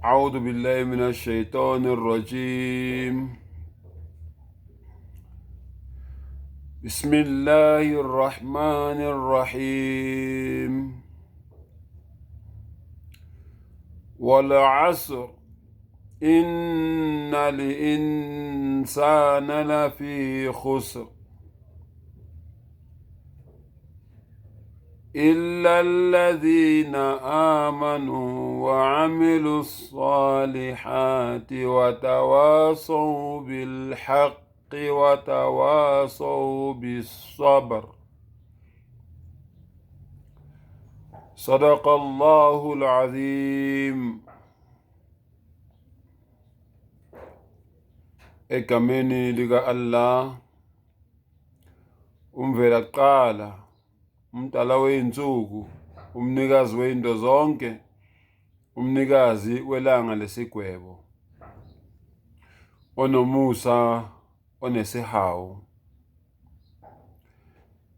أعوذ بالله من الشيطان الرجيم. بسم الله الرحمن الرحيم. والعصر إن الإنسان لفي خسر إلا الذين آمنوا وعملوا الصالحات وتواصوا بالحق وتواصوا بالصبر. صدق الله العظيم. Egameni lika Allah, umvela kuqala, umdala wey'nsuku, umnikazi wey'nto zonke, umnikazi welanga lesigwebo, onomusa, onesihawu.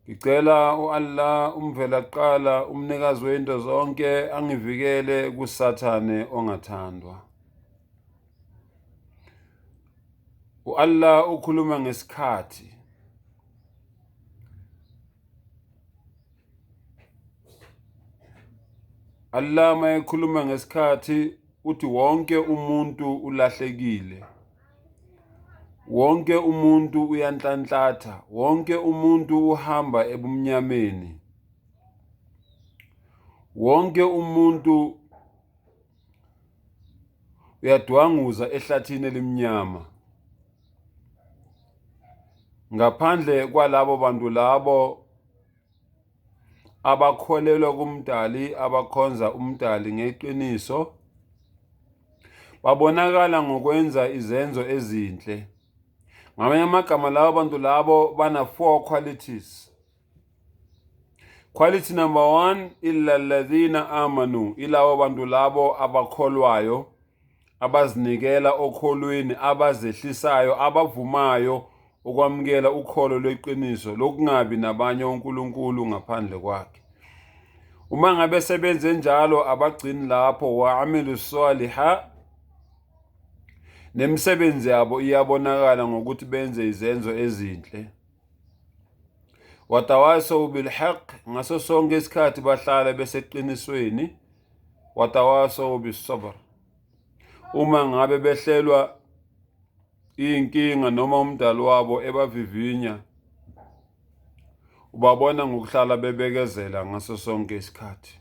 Ngicela u-Allah umvela kuqala, umnikazi wey'nto zonke, angivikele kuSathane ongathandwa. U-Allah ukhuluma ngesikhathi. Allah uma ekhuluma ngesikhathi uthi wonke umuntu ulahlekile, wonke umuntu uyanhlanhlatha, wonke umuntu uhamba ebumnyameni, wonke umuntu uyadwanguza ehlathini elimnyama, ngaphandle kwalabo bantu labo abakholelwa kuMdali, abakhonza uMdali ngeqiniso, babonakala ngokwenza izenzo ezinhle. Ngamanye amagama, labo bantu labo bana four qualities. Quality number 1, illa alladhina amanu, ilabo bantu labo abakholwayo, abazinikela okholweni, abazehlisayo, abavumayo ukwamukela ukholo lweqiniso lokungabi nabanye onkulunkulu ngaphandle kwakhe. Uma ngabe sebenze njalo, abagcini lapho, wa amilu saliha, nemisebenzi yabo iyabonakala ngokuthi benze izenzo ezinhle. Watawasaw bilhaq, ngaso sonke isikhathi bahlala beseqinisweni. Watawasaw bisabr, uma ngabe behlelwa iy'nkinga noma umdali wabo ebavivinya, ubabona ngokuhlala bebekezela ngaso sonke isikhathi.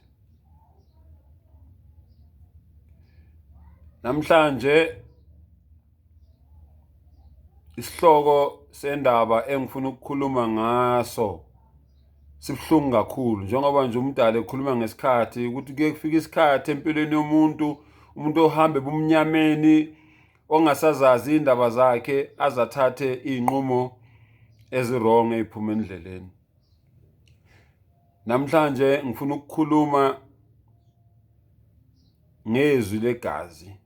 Namhlanje isihloko sendaba engifuna ukukhuluma ngaso sibuhlungu kakhulu, njengoba nje umdala ekhuluma ngesikhathi ukuthi kuye kufika isikhathi empilweni yomuntu, umuntu ohamba ebumnyameni, ongasazazi iy'ndaba zakhe, azathathe iy'nqumo ezi-wrong ey'phuma endleleni. Namhlanje ngifuna ukukhuluma ngezwi legazi.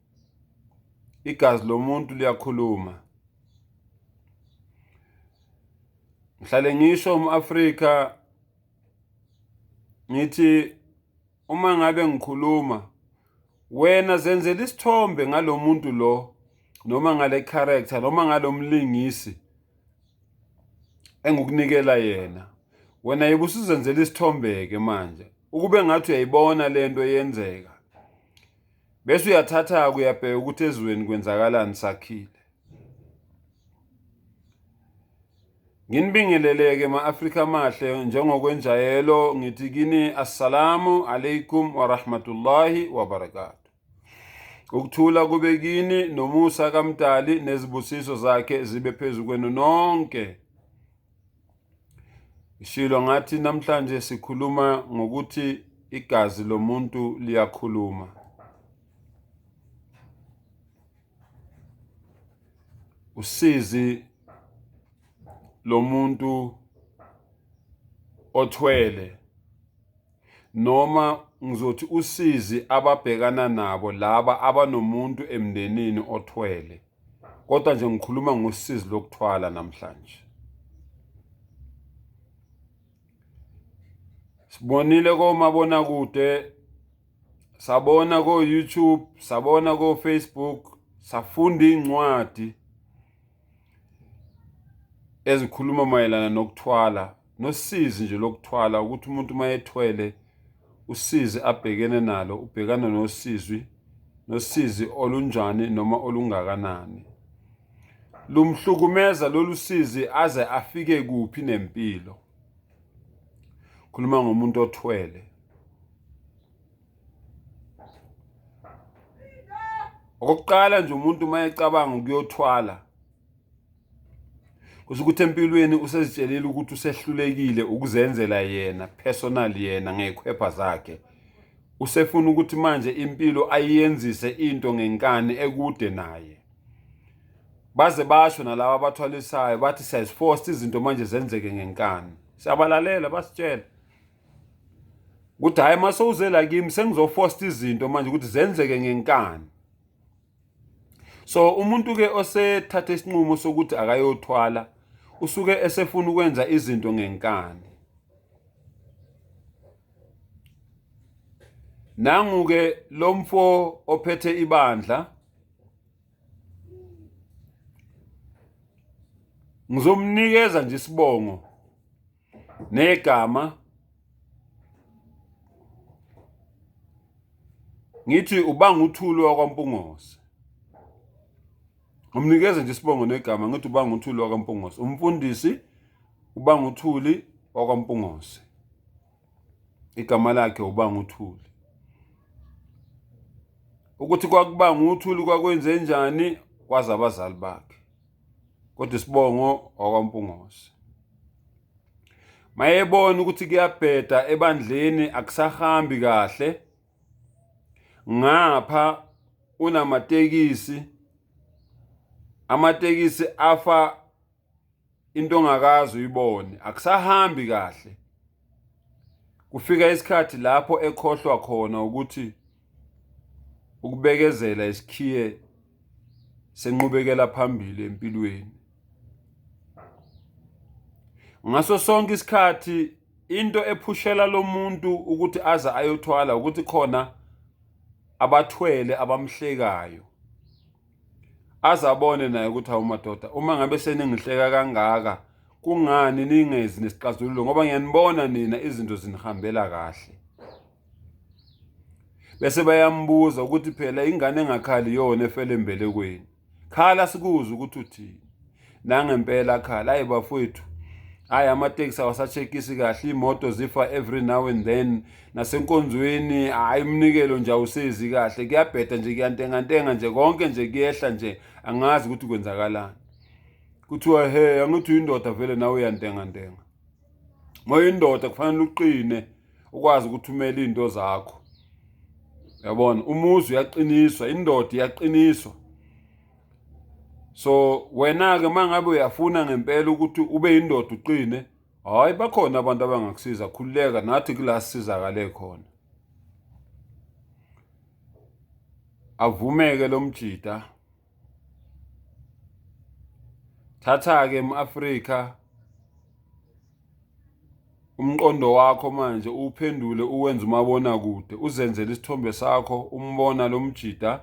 Igazi lomuntu liyakhuluma. Ngihlale ngisho umAfrika ngithi uma ngabe ngikhuluma, wena zenzela isithombe ngalomuntu lo, noma ngale character, noma ngalomlingisi engikunikela yena. Wena yibe usuzenzela isithombe-ke manje, ukube ngathi uyayibona lento eyenzeka, bese uyathatha-ke uyabheka ukuthi ezweni kwenzakalani sakhile. Nginibingeleleke ma-Afrika amahle, njengokwenjayelo ngithi kini assalamu alaikum wa rahmatullahi wa barakatuh. Ukuthula kube kini nomusa kaMdali nezibusiso zakhe zibe phezu kwenu nonke. Ngishilo ngathi namhlanje sikhuluma ngokuthi igazi lomuntu liyakhuluma. Usizi lomuntu othwele, noma ngizothi usizi ababhekana nabo laba abanomuntu emndenini othwele, kodwa nje ngikhuluma ngosizi lokuthwala namhlanje. Sibonile komabonakude, Sabona ko-YouTube, sabona ko-Facebook, safunda iy'ncwadi ezikhuluma mayelana nokuthwala nosizi nje lokuthwala, ukuthi umuntu uma ethwele usizi abhekene nalo ubhekana nosizwi nosizi olunjani noma olungakanani, lumhlukumeza lolu sizi aze afike kuphi nempilo. Khuluma ngomuntu othwele. Okokuqala nje umuntu uma ecabanga ukuyothwala kusho ukuthi empilweni usezitshelile ukuthi usehlulekile ukuzenzela yena personal yena ngey'khwepha zakhe, usefuna ukuthi manje impilo ayiyenzise into ngenkani ekude naye. Baze basho nalaba abathwalisayo bathi siyazifosta izinto manje zenzeke ngenkani. Siyabalalela basitshela ukuthi hhayi uma sewuze la kimi sengizofosta izinto manje ukuthi zenzeke ngenkani. So umuntu-ke osethathe isinqumo sokuthi akayothwala usuke esefuna ukwenza izinto ngenkani. Nangu-ke lo mfo ophethe ibandla, ngizomnikeza nje isibongo negama, ngithi ubanga uThuli wakwaMpungose. Ngimnikeze nje isibongo negama, ngithi ubanga uThuli wakwaMpungose, umfundisi ubanga uThuli wakwaMpungose, igama lakhe ubanga uThuli. Ukuthi kwakubanga uThuli kwakwenze njani kwazi abazali bakhe, kodwa isibongo wakwaMpungose. Mayebona ukuthi kuyabheda ebandleni, akusahambi kahle, ngapha unamatekisi, amatekisi afa into ongakaze uyibone, akusahambi kahle. Kufika isikhathi lapho ekhohlwa khona ukuthi ukubekezela isikhiye senqubekela phambili empilweni. Ngaso sonke isikhathi into ephushela lo muntu ukuthi aze ayothwala ukuthi khona abathwele abamhlekayo, aze abone naye ukuthi hawu madoda, uma ngabe seningihleka kangaka kungani ningezi nesixazululo, ngoba ngiyanibona nina izinto zinihambela kahle. Bese bayambuza ukuthi phela ingane engakhali iyona efele embelekweni, khala sikuzwe ukuthi uthini. Nangempela khala, hayi bafowethu, hayi amatekisi awasachekisi kahle, iy'moto zifa every now and then, nasenkonzweni hhayi umnikelo nje awusezi kahle, kuyabheda nje, kuyantengantenga nje, konke nje kuyehla nje, angazi ukuthi kwenzakalani. Kuthiwa he, angithi uyindoda vele nawe uyantengantenga. Uma uyindoda kufanele uqine, ukwazi ukuthumela iy'nto zakho. Uyabona, umuzi uyaqiniswa, indoda iyaqiniswa. So wena-ke uma ngabe uyafuna ngempela ukuthi ube yindoda uqine, hhayi bakhona abantu abangakusiza, khululeka, nathi kula sisizakale khona. Avumeke lo mjida. Thatha-ke m-Afrika umqondo wakho manje uwuphendule uwenze umabonakude, uzenzele isithombe sakho, umbona lo mjida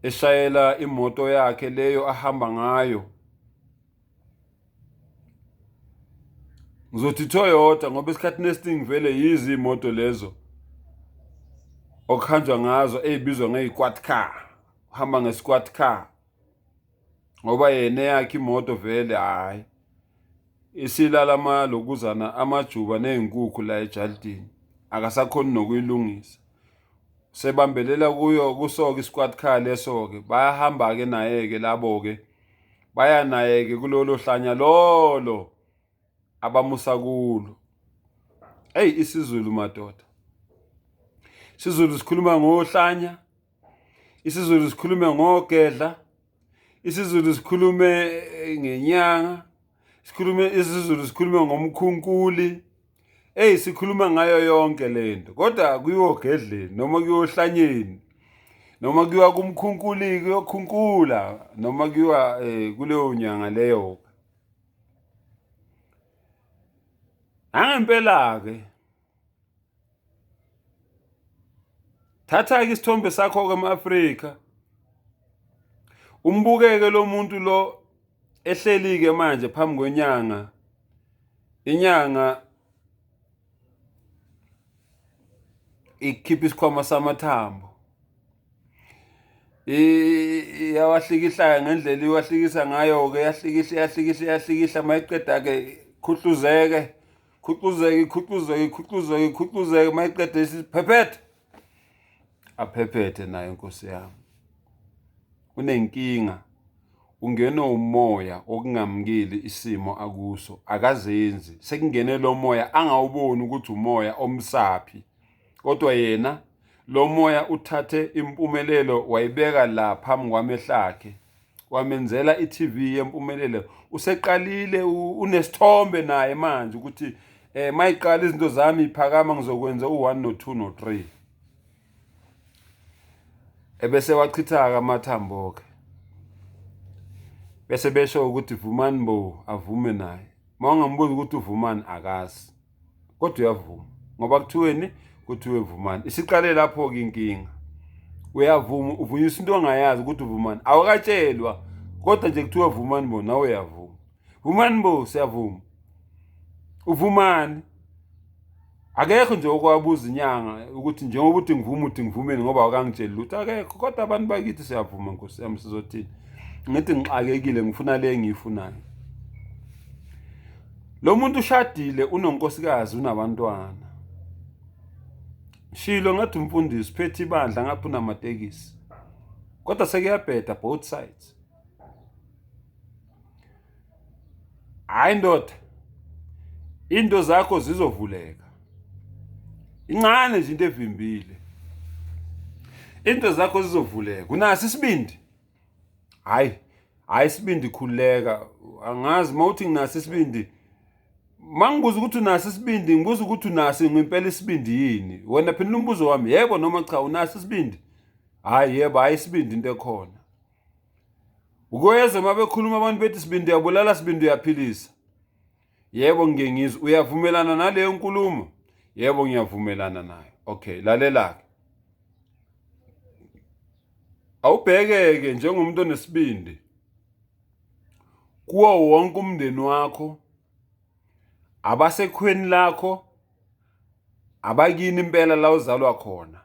eshayela imoto yakhe leyo ahamba ngayo. Ngizothi Toyota ngoba esikhathini esiningi vele yizi iy'moto lezo okuhanjwa ngazo ey'bizwa ngey'quad car, uhamba nge-squad car ngoba yena eyakhe imoto vele hhayi isilala amalokuzana amajuba ney'nkukhu la ejalidini, akasakhoni nokuyilungisa, sebambelela kuyo kuso-ke i-squad car leso-ke. Bayahamba-ke naye-ke labo-ke, baya naye-ke kulolo hlanya lolo abamusa kulo. Eyi isiZulu madoda, isiZulu sikhuluma ngohlanya, isiZulu sikhulume ngogedla, isiZulu sikhulume ngenyanga, sikhulume isiZulu sikhulume ngomkhunkuli. Eyi sikhuluma ngayo yonke lento, kodwa kuyogedleni noma kuyohlanyeni noma kuyiwa kumkhunkuli kuyokhunkula noma kuyiwa kuleyo nyanga leyo. Nangempela-ke. Thatha-ke isithombe sakho-ke ema-Afrika, umbukeke lo muntu lo ehleli-ke manje phambi kwenyanga, inyanga ikhipha isikhwama samathambo, iyawahlikihlaya ngendlela iwahlikisa ngayo-ke, iyahlikihla iyahlikihla iyahlikihla, mayiqeda-ke khuhluzeke khuxuzeke ikhuxuzeke ikhuxuzeke ikhuxuzeke uma iqeda isiphephethe aphephethe naye nkosi yami unenkinga ungenwe umoya okungamukeli isimo akuso akazenzi sekungene lo moya angawuboni ukuthi umoya omsaphi kodwa yena lo moya uthathe impumelelo wayibeka la phambi kwamehlakhe wamenzela i-TV yempumelelo useqalile unesithombe naye manje ukuthi eh mayiqala izinto zami iphakama ngizokwenza u1 no2 no3 ebese wachithaka amathambo ke bese besho ukuthi vumani bo avume naye mawungambuza ukuthi uvumani akazi kodwa uyavuma ngoba kuthiweni kuthiwe vumani isiqale lapho-ke inkinga uyavuma uvunyisa into ongayazi ukuthi uvumani awukatshelwa kodwa nje kuthiwa vumani bo nawe uyavuma vumani bo siyavuma uvumani akekho nje okwabuza inyanga ukuthi njengoba uthi ngivuma uthi ngivumeni ngoba awukangitsheli lutho akekho kodwa abantu bakithi siyavuma nkosi yami sizothini ngithi ngixakekile ngifuna le engiyifunayo Lo muntu ushadile unonkosikazi unabantwana. Shilo ngathi umfundisi uphethe ibandla ngapha unamatekisi. Kodwa sekuyabheda both sides. Hayi ndoda. Into zakho zizovuleka. Incane nje into evimbile. Into zakho zizovuleka. Unaso isibindi? Hayi, hayi isibindi khululeka. Angazi mawuthi nginaso isibindi. Mangibuza ukuthi unaso isibindi, ngibuza ukuthi unaso ngempela isibindi yini? Wena phendula umbuzo wami, yebo noma cha unaso isibindi? Hayi yebo, hayi isibindi into ekhona. Ukoyeza uma bekhuluma abantu bethi sibindi uyabulala sibindi uyaphilisa. Yebo ngike ngizwe, uyavumelana naleyo nkulumo? Yebo ngiyavumelana nayo. Okay, lalela-ke. Awubheke-ke njengomuntu onesibindi kuwo wonke umndeni wakho, abasekhweni lakho, abakini impela la uzalwa khona.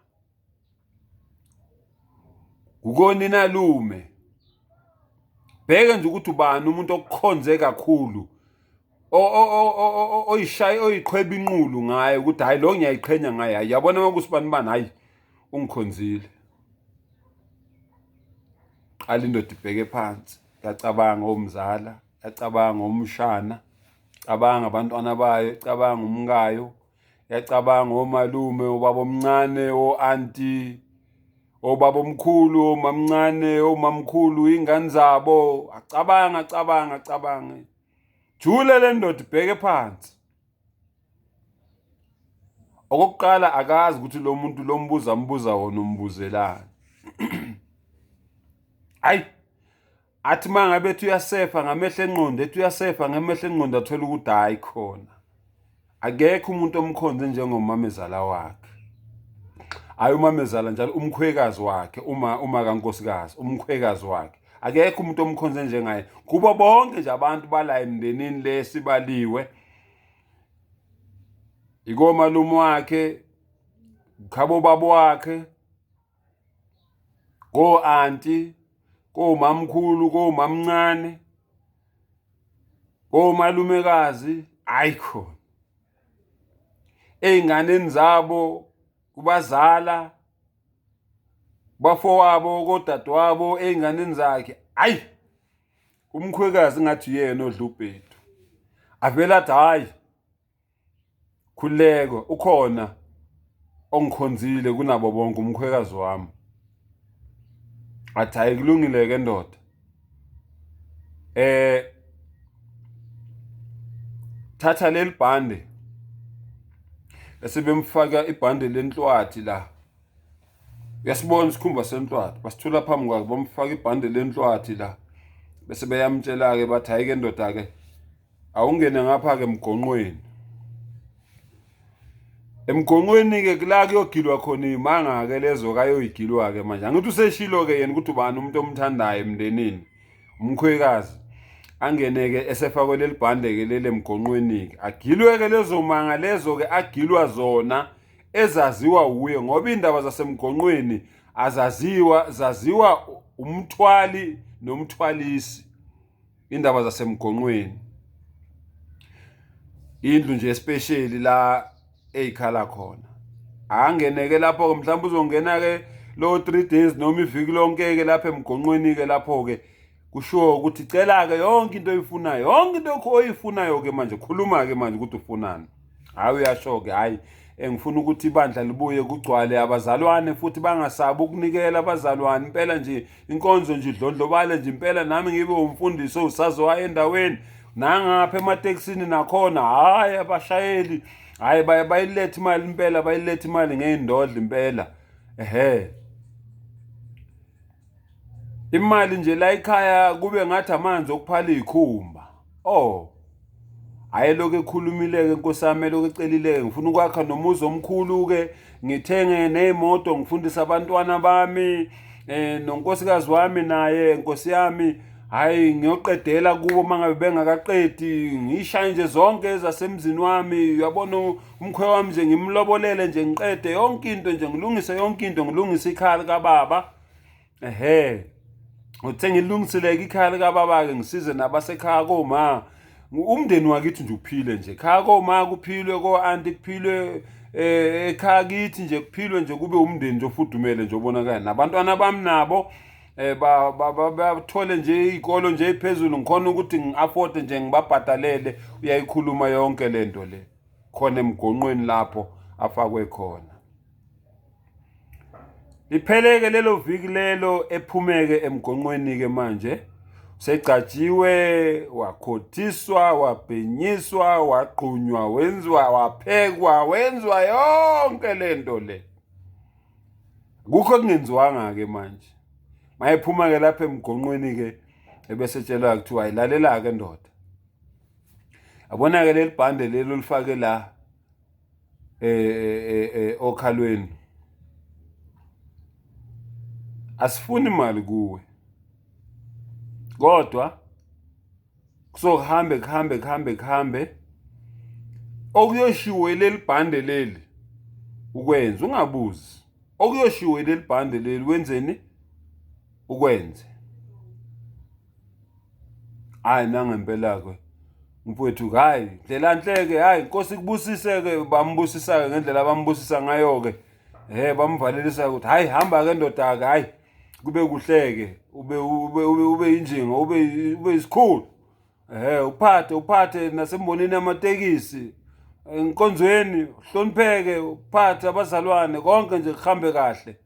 Kukoninalume. Bheke nje ukuthi ubani umuntu okukhonze kakhulu oyishaye oyiqhweba inqulu ngaye ukuthi hhayi lo ngiyayiqhenya ngaye hayi yabona uma kusibani bani hhayi ungikhonzile qala indoda ibheke phansi yacabanga omzala yacabanga omshana cabanga abantwana bayo cabanga umkayo yacabanga omalume obaba omncane o-anti obaba omkhulu omamncane omamkhulu ingane zabo acabanga acabanga acabange jule le ndoda ibheke phansi okokuqala akazi ukuthi lo muntu lo mbuzo ambuza wona umbuzelani hayi athi uma ngabe ethi uyasefa ngamehlo engqondo ethi uyasefa ngamehlo engqondo athole ukuthi hhayi khona akekho umuntu omkhonze njengomamezala wakhe hhayi umamezala njalo umkhwekazi wakhe uma uma kankosikazi umkhwekazi wakhe akekho umuntu omkhonze njengaye kubo bonke nje abantu bala emndenini lesibaliwe ikomalume wakhe khabo baba wakhe ko-anti komamkhulu komamncane komalumekazi hayi khona ey'nganeni zabo kubazala bafowabo kodadewabo ey'nganeni zakhe hayi umkhwekazi ngathi uyena odla ubhedu avele athi hhayi Khululeko ukhona ongikhonzile kunabo bonke umkhwekazi wami. Athi hayi kulungile ke ndoda. Eh thatha leli bhande bese bemfaka ibhande lenhlwathi la. Uyasibona isikhumba senhlwathi basithula phambi kwakhe bamfaka ibhande lenhlwathi la. Bese beyamtshela ke bathi hayi ke ndoda ke awungene ngapha-ke emgonqweni. Emgonqweni-ke kula kuyogilwa khona iy'manga-ke lezo kayoyigilwa-ke manje. Angithi useshilo-ke yena ukuthi ubani umuntu omthandayo emndenini, umkhwekazi. Angene-ke esefakwe leli bhande-ke leli emgonqweni-ke. Agilwe-ke lezo manga lezo-ke agilwa zona ezaziwa wuye ngoba iy'ndaba zasemgonqweni azaziwa, zaziwa umthwali nomthwalisi. Indaba zasemgonqweni. Indlu nje especially la eyikhala khona. Angeneke lapho mhlawumbe uzongena ke lo 3 days noma iviki lonke ke lapha emgonqweni ke lapho ke kushiwo ukuthi cela ke yonke into oyifunayo yonke into oyifunayo ke manje khuluma ke manje ukuthi ufunani. Hayi uyasho ke hayi engifuna ukuthi ibandla libuye kugcwale abazalwane futhi bangasabi ukunikela abazalwane impela nje inkonzo nje idlondlobale nje impela nami ngibe umfundisi owusaziwayo endaweni nangapha ematekisini nakhona hhayi abashayeli hhayi bayiletha imali impela bayiletha imali ngey'ndodla impela ehe imali nje la ekhaya kube ngathi amanzi okuphala iy'khumba oh hhayi lokhu ekhulumile-ke nkosi yami elokhu ecelile-ke ngifuna ukwakha nomuzi omkhulu-ke ngithenge ney'moto ngifundise abantwana bami um nonkosikazi wami naye nkosi yami hhayi ngiyoqedela kubo uma ngabe bengakaqedi ngiyishaye nje zonke ezasemzini wami uyabona umkhwe wami nje ngimlobolele nje ngiqede yonke into nje ngilungise yonke into ngilungise ikhaya likababa ehe uthe ngilungiseleke ikhaya likababa-ke ngisize nabasekhaya koma umndeni wakithi nje uphile nje ekhaya koma kuphilwe ko-anti kuphilwe eh, ekhaya kithi nje kuphilwe nje kube umndeni nje ofudumele nje obonakala nabantwana bami nabo eh bathole nje izikolo nje ephezulu ngikhona ukuthi ngi-afford nje ngibabhadalele uyayikhuluma yonke lento le khona emgonqweni lapho afakwe khona Lipheleke lelo viki lelo ephumeke emgonqweni ke manje segcatshiwe wakhothiswa wabhenyiswa wagqunywa wenziwa waphekwa wenziwa yonke lento le kukho kungenziwanga ke manje mayephuma ke lapha emgonqweni ke ebesetshelwa kuthiwa ayilalela ke ndoda yabona ke leli bhande leli olifake la eh, eh, eh, okhalweni asifuni imali kuwe kodwa kuzokuhambe kuhambe kuhambe kuhambe okuyoshiwo leli bhande leli ukwenza ungabuzi okuyoshiwo leli bhande leli wenzeni ukwenze Hayi nangempela-ke mfowethu hayi ndlela nhle-ke hayi inkosi kubusise-ke bambusisa-ke ngendlela abambusisa ngayo-ke he bamvalelisa ukuthi hayi hamba-ke ndoda-ke hayi kube kuhle-ke ube ube ube ube injinga ube ube isikhulu ehe uphathe uphathe nasembonini yamatekisi enkonzweni uhlonipheke uphathe abazalwane konke nje kuhambe kahle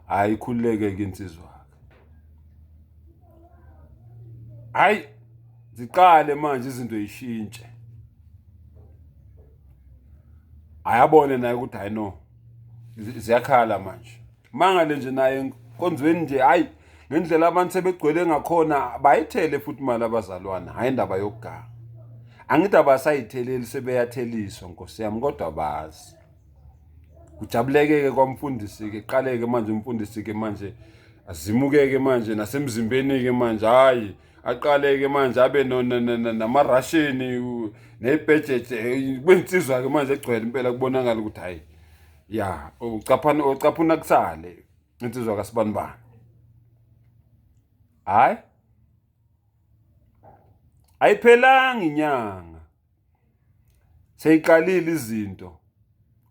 Hayi ikhululeke ke insizwa. Hayi ziqale manje izinto yishintshe. Ayabone naye ukuthi hayi no. Ziyakhala manje. Mangale nje naye enkonzweni nje hayi ngendlela abantu sebegcwele ngakhona bayithele futhi imali abazalwana hayi indaba yokuganga. Angithi abasayitheleli sebeyatheliswa nkosi yami kodwa bazi. Kujabuleke-ke kwamfundisi-ke qaleke manje umfundisi-ke manje azimukeke manje nasemzimbeni-ke manje hhayi aqaleke manje abe namarasheni nebhejeje kwensizwa-ke manje egcwele impela kubonakala ukuthi hhayi ya ucaphana ucaphuna kusale insizwa kasibanibani hhayi ayiphelanga inyanga Seyiqalile izinto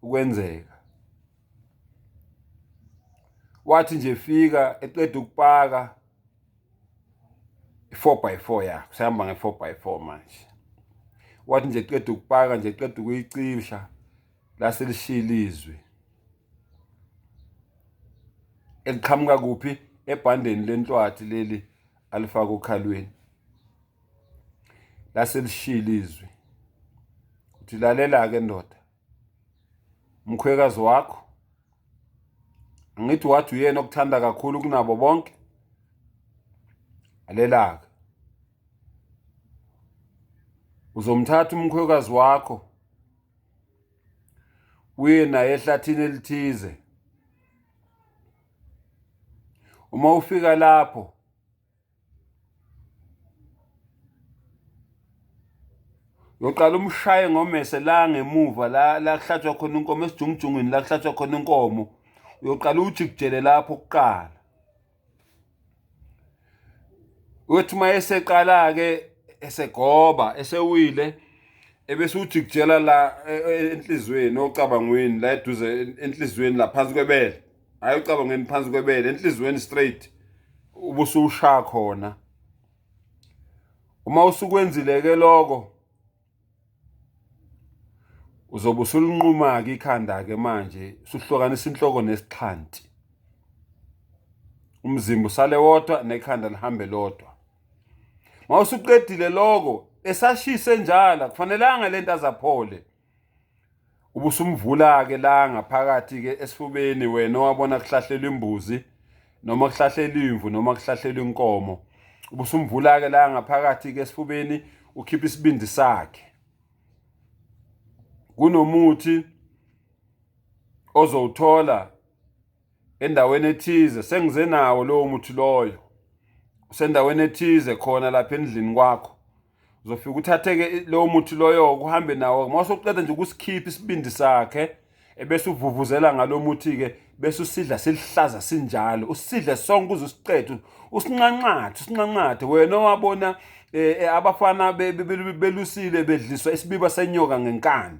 ukwenzeka. Wathi nje fika eqeda ukupaka i-4 by 4 yakhe usehamba nge-4 by 4 manje. Wathi nje eqeda ukupaka nje eqeda ukuyicisha lase lishilo izwi. Eliqhamuka kuphi? Ebhandeni lenhlwathi leli alifaka okhalweni. Lase lishilo izwi. Uthi lalela-ke ndoda, umkhwekazi wakho angithi wathi uyena okuthanda kakhulu kunabo bonke. Lalela-ke, uzomthatha umkhwekazi wakho. Uye naye ehlathini elithize. Uma ufika lapho uyoqala umshaye ngomese la ngemuva la la kuhlatshwa khona inkomo esijungujungwini la kuhlatshwa khona inkomo uyoqala ujikijele lapho kuqala uyothi uma eseqala-ke esegoba esewile ebese ujikijela la e, e, enhliziyweni ocabangweni la eduze enhliziyweni la phansi kwebele hhayi ocabangweni phansi kwebele enhliziyweni straight ubusushaya khona uma usukwenzile-ke lokho uzobe usulinquma-ke ikhanda-ke manje usuhlukanisa inhloko nesixhanti umzimba usale wodwa nekhanda lihambe lodwa uma usuqedile lokho esashise njalo kufanelanga lento azaphole ubusumvula-ke la ngaphakathi-ke esifubeni wena owabona kuhlahlelwa imbuzi noma kuhlahlelwa imvu noma kuhlahlelwa inkomo ubusumvula-ke la ngaphakathi-ke esifubeni ukhipha isibindi sakhe kunomuthi ozowuthola endaweni ethize sengize nawo lowo muthi loyo usendaweni ethize khona lapha endlini kwakho uzofika uthatheke lowo muthi loyo kuhambe nawo uma usuqeda nje ukusikhipha isibindi sakhe ebese uvuvuzela ngalo muthi-ke bese usidla silihlaza sinjalo usidle sonke uze usiqede usinqanqathe usinqanqathe wena owabona eh, abafana belusile bedliswa isibiba senyoka ngenkani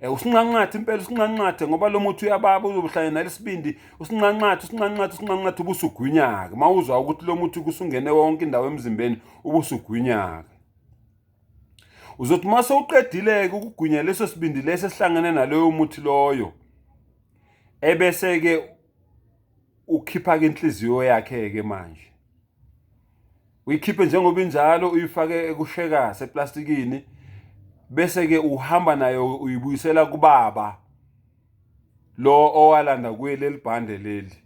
Usinqanqathe impela usinqanqathe ngoba lo muthi uyababa uzobuhlanye nalesibindi usinqanqathe usinqanqathe usinqanqathe ubusugwinyaka uma uzwa ukuthi lo muthi kusungene wonke indawo emzimbeni ubusugwinyaka uzothi uma sewuqedile-ke ukugwinya leso sibindi leso esihlangene naloyo muthi loyo ebese-ke ukhipha-ke inhliziyo yakhe-ke manje uyikhiphe njengoba injalo uyifake ekushekase eplastikini bese ke uhamba nayo uyibuyisela kubaba lo owalanda kuye leli bhande leli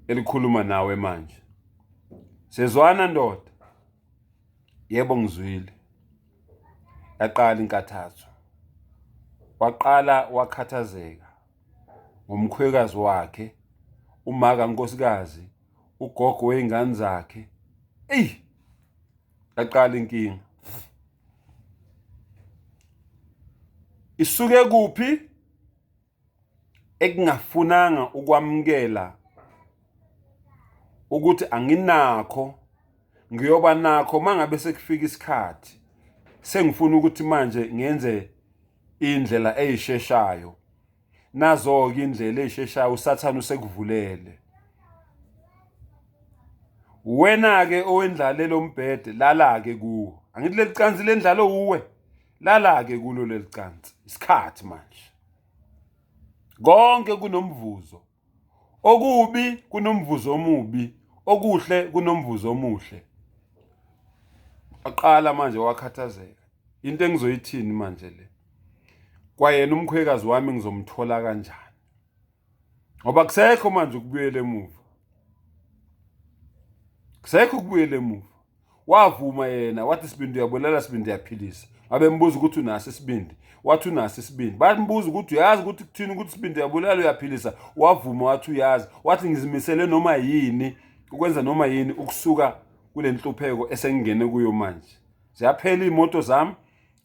elikhuluma nawe manje sezwana ndoda yebo ngizwile yaqala inkathazo waqala wakhathazeka ngomkhwekazi wakhe umaka nkosikazi ugogo wey'ngane zakhe eyi yaqala inkinga isuke kuphi ekungafunanga ukwamukela ukuthi anginakho ngiyoba nakho mangabe sekufika isikhathi sengifuna ukuthi manje ngenze indlela eyisheshayo Nazo-ke indlela eyisheshayo uSathane usekuvulele. Wena-ke owendlale lo mbhede lala-ke kuwo. Angithi leli cansi lendlalo uwe. Lala-ke kulo leli cansi. Isikhathi manje. Konke kunomvuzo. Okubi kunomvuzo omubi, okuhle kunomvuzo omuhle. Aqala manje wakhathazeka. Into engizoyithini manje le? Kwayena umkhwekazi wami ngizomthola kanjani? Ngoba kusekho manje ukubuyela emuva. Kusekho ukubuyela emuva. Wavuma yena wathi sibindi uyabulala sibindi uyaphilisa. Babembuza ukuthi unaso isibindi. Wathi unaso isibindi. Bambuza ukuthi uyazi ukuthi kuthini ukuthi sibindi uyabulala uyaphilisa. Wavuma wathi uyazi. Wathi ngizimisele noma yini ukwenza noma yini ukusuka kule nhlupheko esengingene kuyo manje. Ziyaphela iy'moto zami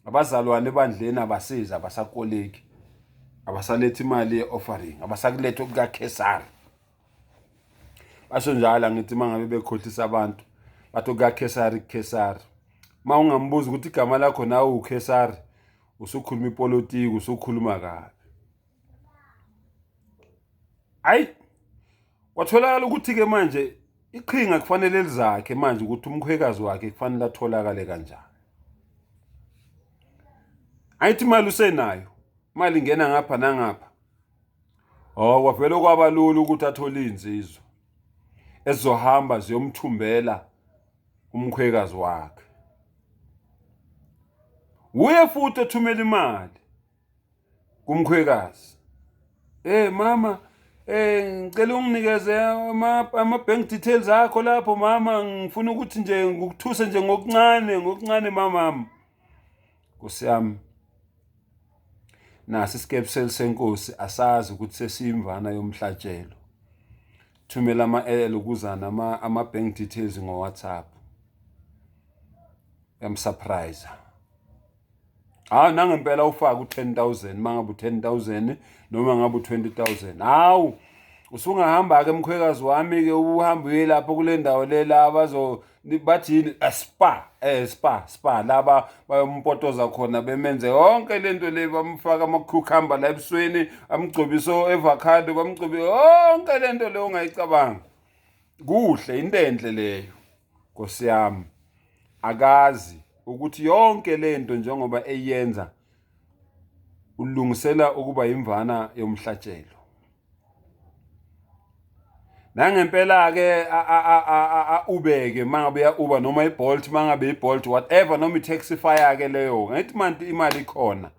abazalwane ebandleni abasizi abasakoleki abasalethi imali ye-offering abasakuletha okukakhesari basho njalo angithi uma ngabe bekhohlisa abantu bathi okukakhesari kukhesari uma ungambuza ukuthi igama lakho nawe ukhesari usukhuluma ipolitiki usukhuluma kabi ayi kwatholakala ukuthi-ke manje iqhinga kufanele lizakhe manje ukuthi umkhwekazi wakhe kufanele atholakale kanjani ayithi imali usenayo imali ingena ngapha nangapha oh kwavele kwaba lula ukuthi athole iy'nsizwa ezizohamba ziyomthumbela umkhwekazi wakhe wuye futhi othumela imali kumkhwekazi eh mama eh ngicela unginikeze ama ama bank details akho lapho mama ngifuna ukuthi nje ngikuthuse nje ngokuncane ngokuncane mama Nkosi yami. Nasi isikebuseli senkosi asazi ukuthi sesiyimvana yomhlatshelo. Thumela ama-elokuzana ama-bank details ngo-WhatsApp. Uyamsurprise. Hawu nangempela ufake u-10,000 mangabe u-10,000 noma ngabe u-20,000. Hawu usungahamba-ke mkhwekazi wami-ke uhambe uye lapho kule ndawo le la bazo bathi yini spa spa spa laba bayompotoza khona bemenze yonke lento le bamfaka ama-cucumber la ebusweni amgcobise o-avocado bamgcobe yonke lento le ongayicabanga. Kuhle into enhle leyo Nkosi yami. Akazi ukuthi yonke lento njengoba eyenza ulungisela ukuba imvana yomhlatshelo. Nangempela-ke ubeke mangabe uya-Uber noma i-Bolt mangabe i-Bolt whatever noma i-Taxify-ke leyo ngithi manti imali ikhona.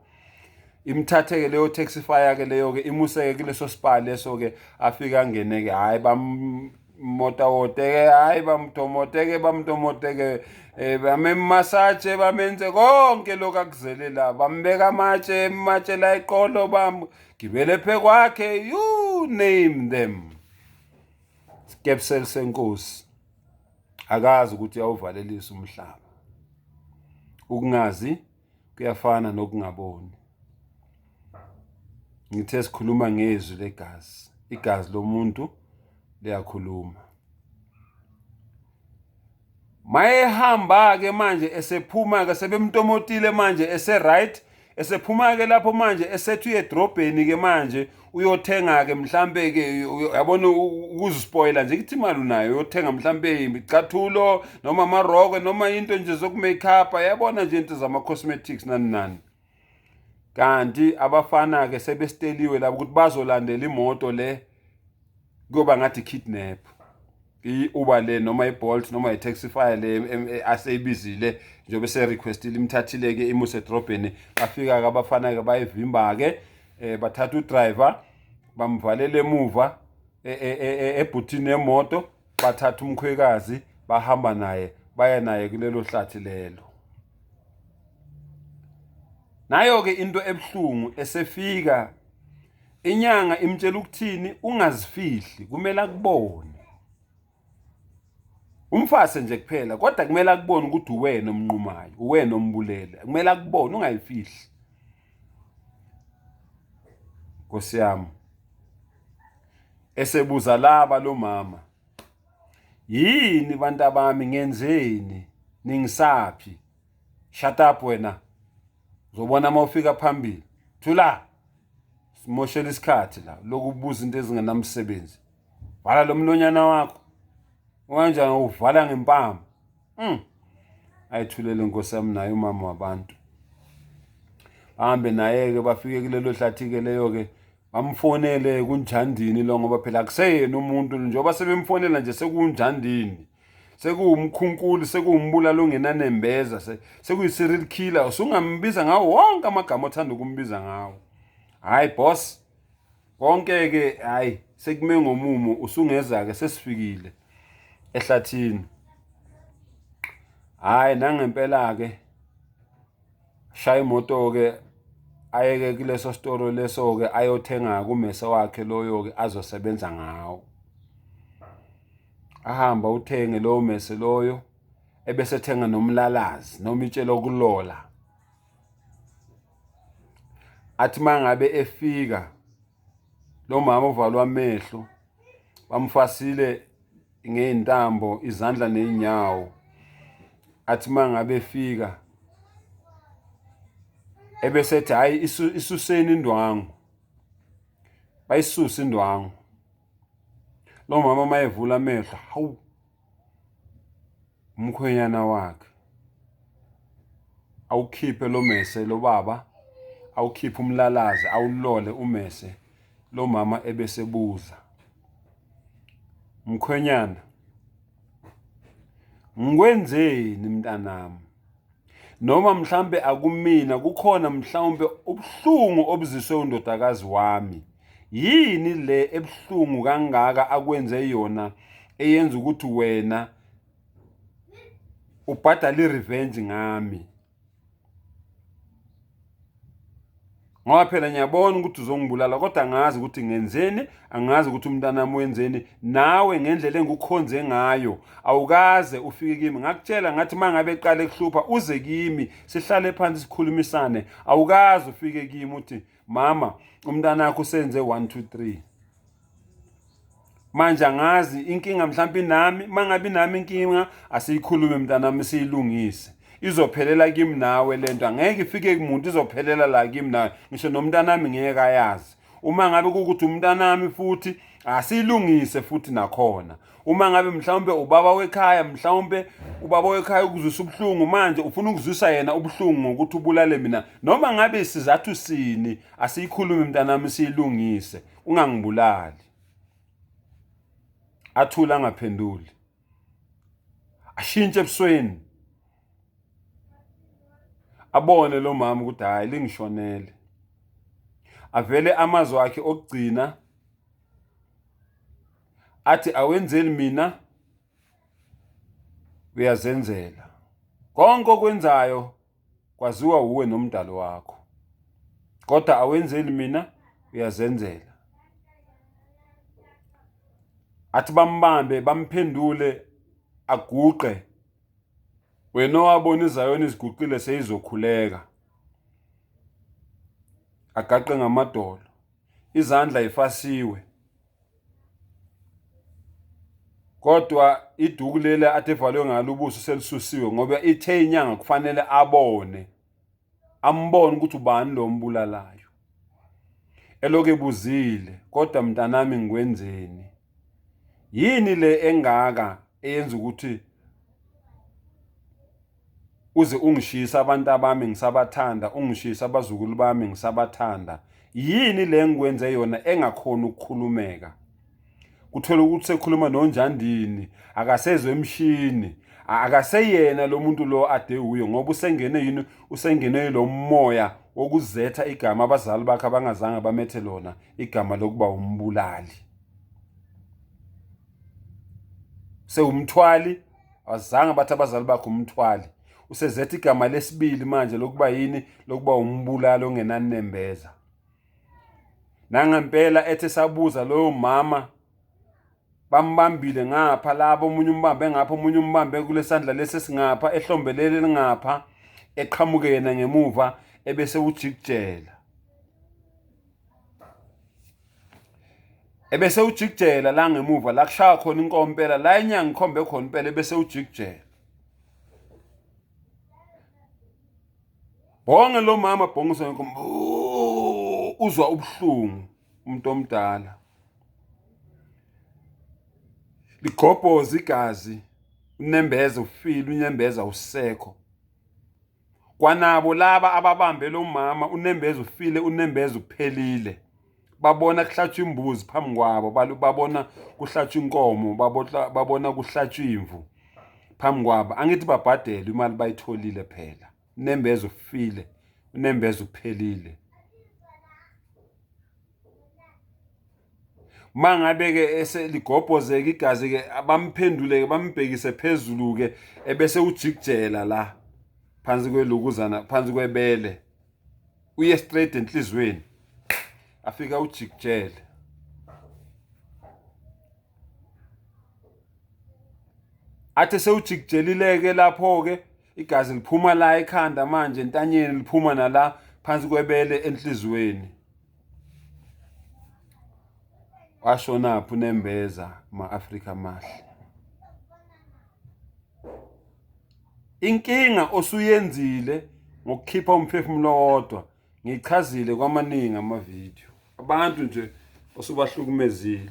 Imthathe-ke leyo Taxify-ke leyo-ke imuse-ke kuleso spa leso-ke afike angene-ke hhayi bammotawote-ke hhayi bamtomoteke bamtomoteke um bamemasaje bamenze konke lokhu akuzele la bambeka amatshe ematshe la eqolo bamgibele phe kwakhe you name them. Skepsel senkosi akazi ukuthi uyawuvalelisa umhlaba. Ukungazi kuyafana nokungaboni. Ngithe sikhuluma ngezwi legazi, igazi lomuntu liyakhuluma. Mayehamba-ke manje esephuma-ke sebemtomotile manje ese-right esephuma-ke lapho manje esethi uye edrobheni-ke manje uyothenga-ke mhlampe-ke yabona ukuzispoyila nje kuthi imali unayo uyothenga mhlampe imicathulo noma amarokwe noma into nje zoku-make-up yabona nje into zama-cosmetics nani nani. Kanti abafana-ke sebesiteliwe labo ukuthi bazolandela imoto le kuyoba ngathi kidnap. I-Uber le noma i-Bolt noma i-Taxify le aseyibizile njengoba ese-requestile imthathile-ke imuse edrobheni. Bafika-ke abafana-ke bayivimba-ke bathatha udriver bamvalela emuva ebhuthini yemoto bathatha umkhwekazi bahamba naye baya naye kulelo hlathi lelo. Nayo-ke into ebuhlungu esefika inyanga imtshela ukuthini ungazifihli kumele akubone. Umfase nje kuphela kodwa kumele akubone ukuthi uwena omnqumayo, uwena ombulele. Kumele akubone ungayifihli. Nkosi yami. Esebuza laba lo mama. Yini bantabami ngenzeni? Ningisaphi? Shut up wena. Uzobona uma ufika phambili. Thula. Simoshela isikhathi la lokubuza into ezingenamsebenzi. Vala lo mlonyana wakho. Kanjani uvala ngempama? Ayithulele Nkosi yami naye umama wabantu. Bahambe naye-ke bafike kulelo hlathi-ke leyo-ke bamfonele kunjandini lo ngoba phela akuseyena umuntu njengoba sebemfonela nje sekunjandini. Sekuwumkhunkuli, sekuwumbulali ongenanembeza, sekuyi-serial killer, usungambiza ngawo wonke amagama othanda ukumbiza ngawo. Hhayi boss, konke-ke hhayi sekume ngomumo usungeza-ke sesifikile ehlathini. Hhayi nangempela-ke shaya imoto-ke ayeke kuleso sitolo leso-ke ayothenga kumese wakhe loyo-ke azosebenza ngawo. Ahamba uthenge lowo mese loyo ebese ethenga nomlalazi noma itshe lokulola. Athi mangabe efika lo mama uvalwa amehlo bamfasile ngey'ntambo izandla ney'nyawo. Athi mangabe efika ebese ethi hhayi isuseni indwangu, bayisuse indwangu. Lo mama mayevula amehlo, hawu umkhwenyana wakhe. Awukhiphe lo mese lo baba, awukhiphe umlalazi, awulole umese. Lo mama ebesebuza, mkhwenyana, ngikwenzeni mntanami? Noma mhlambe akumina kukhona mhlawumbe ubuhlungu obuziswe undodakazi wami. Yini le ebuhlungu kangaka akwenze yona eyenza ukuthi wena ubhadale i-revenge ngami? Ngoba phela ngiyabona ukuthi uzongibulala kodwa angazi ukuthi ngenzeni, angazi ukuthi umntanami wenzeni. Nawe ngendlela engikukhonze ngayo awukaze ufike kimi. Ngakutshela ngathi uma ngabe eqala ekuhlupha uze kimi sihlale phansi sikhulumisane. Awukaze ufike kimi uthi mama umntanakho usenze 1 2 3. Manje angazi inkinga mhlawumbe inami, mangabe inami inkinga asiyikhulume mntanami siyilungise. Izophelela kimi nawe lento, angeke ifike kumuntu, izophelela la kimi nawe. Ngisho nomntanami ngeke ayazi. Uma ngabe kukuthi umntanami futhi asiyilungise futhi nakhona. Uma ngabe mhlawumbe ubaba wekhaya, mhlawumbe ubaba wekhaya ukuzwisa ubuhlungu manje ufuna ukuzwisa yena ubuhlungu ngokuthi ubulale mina. Noma ngabe isizathu sini, asiyikhulume mntanami siyilungise. Ungangibulali. Athule angaphenduli. Ashintshe ebusweni. Abone lo mama ukuthi hayi lingishonele. Avele amazwi akhe okugcina athi awenzeli mina uyazenzela. Konke okwenzayo kwaziwa wuwe nomdali wakho. Kodwa awenzeli mina uyazenzela. Athi bambambe bamphendule aguqe. Wena owabona iZayoni iziguqile seyizokhuleka. Agaqe ngamadolo. Izandla ifasiwe. Kodwa iduku leli ade evalwe ngalo ubuso selisusiwe ngoba ithe inyanga kufanele abone ambone ukuthi ubani lo mbulalayo. Elokhu ebuzile kodwa mntanami ngikwenzeni? Yini le engaka eyenza ukuthi uze ungishiyise abantu abami ngisabathanda, ungishiyise abazukulu bami ngisabathanda? Yini le engikwenze yona engakhoni ukukhulumeka? Kuthola ukuthi sekhuluma nonjandini, akasezwe emshini, akaseyena lo muntu lo ade uyo ngoba usengene yini, usengene lo moya wokuzetha igama abazali bakhe abangazange bamethe lona igama lokuba umbulali. Sewumthwali, azange bathi abazali bakhe umthwali. Usezetha igama lesibili manje lokuba yini, lokuba umbulali ongenanembeza. Nangempela ethe sabuza loyo mama bambambile ngapha labo, omunye umbambe ngapha, omunye umbambe kulesandla lesi esingapha, ehlombe leli elingapha, eqhamuke yena ngemuva ebese ujikijela. Ebese ujikijela la ngemuva la kushaya khona inkomo impela, la inyanga ikhombe khona impela ebese ujikijela. Bhonge lo mama bhongisa inkomo, uzwa ubuhlungu umuntu omdala. Ligobhoza igazi, unembeza ufile, unyembeza usekho. Kwanabo laba ababambe lo mama unembeza ufile, unembeza uphelile. Babona kuhlatshwa imbuzi phambi kwabo, babona kuhlatshwa inkomo, babona kuhlatshwa imvu phambi kwabo. Angithi babhadelwe imali bayitholile phela. Unembeza ufile, unembeza uphelile. Mangabe-ke eseligobhozeka igazi-ke bamphendule-ke bambhekise phezulu-ke ebese ujikijela la phansi kwelukuzana phansi kwebele uye straight enhlizweni afika ujikijele. Athi sewujikijelile-ke lapho-ke igazi liphuma la ekhanda manje entanyeni liphuma nala phansi kwebele enhlizweni. Washonaphi unembeza ma-Afrika amahle? Inkinga osuyenzile ngokukhipha umphefumulo owodwa ngichazile kwamaningi amavidiyo. Abantu nje osubahlukumezile.